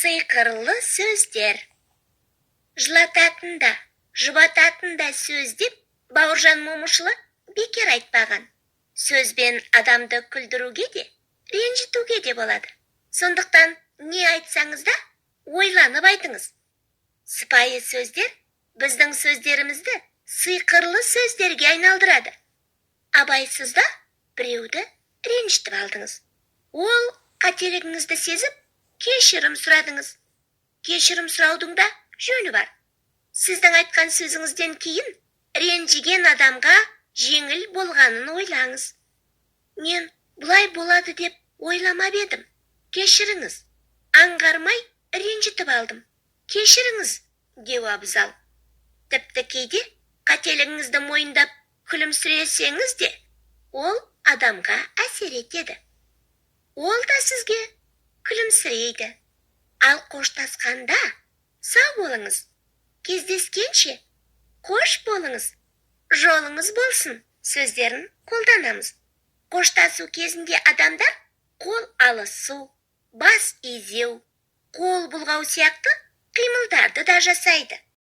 Сиқырлы сөздер. Жылататын да, жұбататын да сөз деп Бауыржан Момышұлы бекер айтпаған. Сөзбен адамды күлдіруге де, ренжітуге де болады. Сондықтан не айтсаңыз да, ойланып айтыңыз. Сыпайы сөздер біздің сөздерімізді сиқырлы сөздерге айналдырады. Абайсызда біреуді ренжітіп алдыңыз. Ол қателігіңізді сезіп, кешірім сұрадыңыз. Кешірім сұраудың да жөні бар. Сіздің айтқан сөзіңізден кейін ренжіген адамға жеңіл болғанын ойлаңыз. Мен бұлай болады деп ойламап едім. Кешіріңіз. Аңғармай ренжітіп алдым. Кешіріңіз деу абзал. Тіпті кейде қателігіңізді мойындап күлімсіресеңіз де, ол адамға әсер етеді. Ол да сізге күлімсірейді. Ал қоштасқанда сау болыңыз, кездескенше, қош болыңыз, жолыңыз болсын сөздерін қолданамыз. Қоштасу кезінде адамдар қол алысу, бас изеу, қол бұлғау сияқты қимылдарды да жасайды.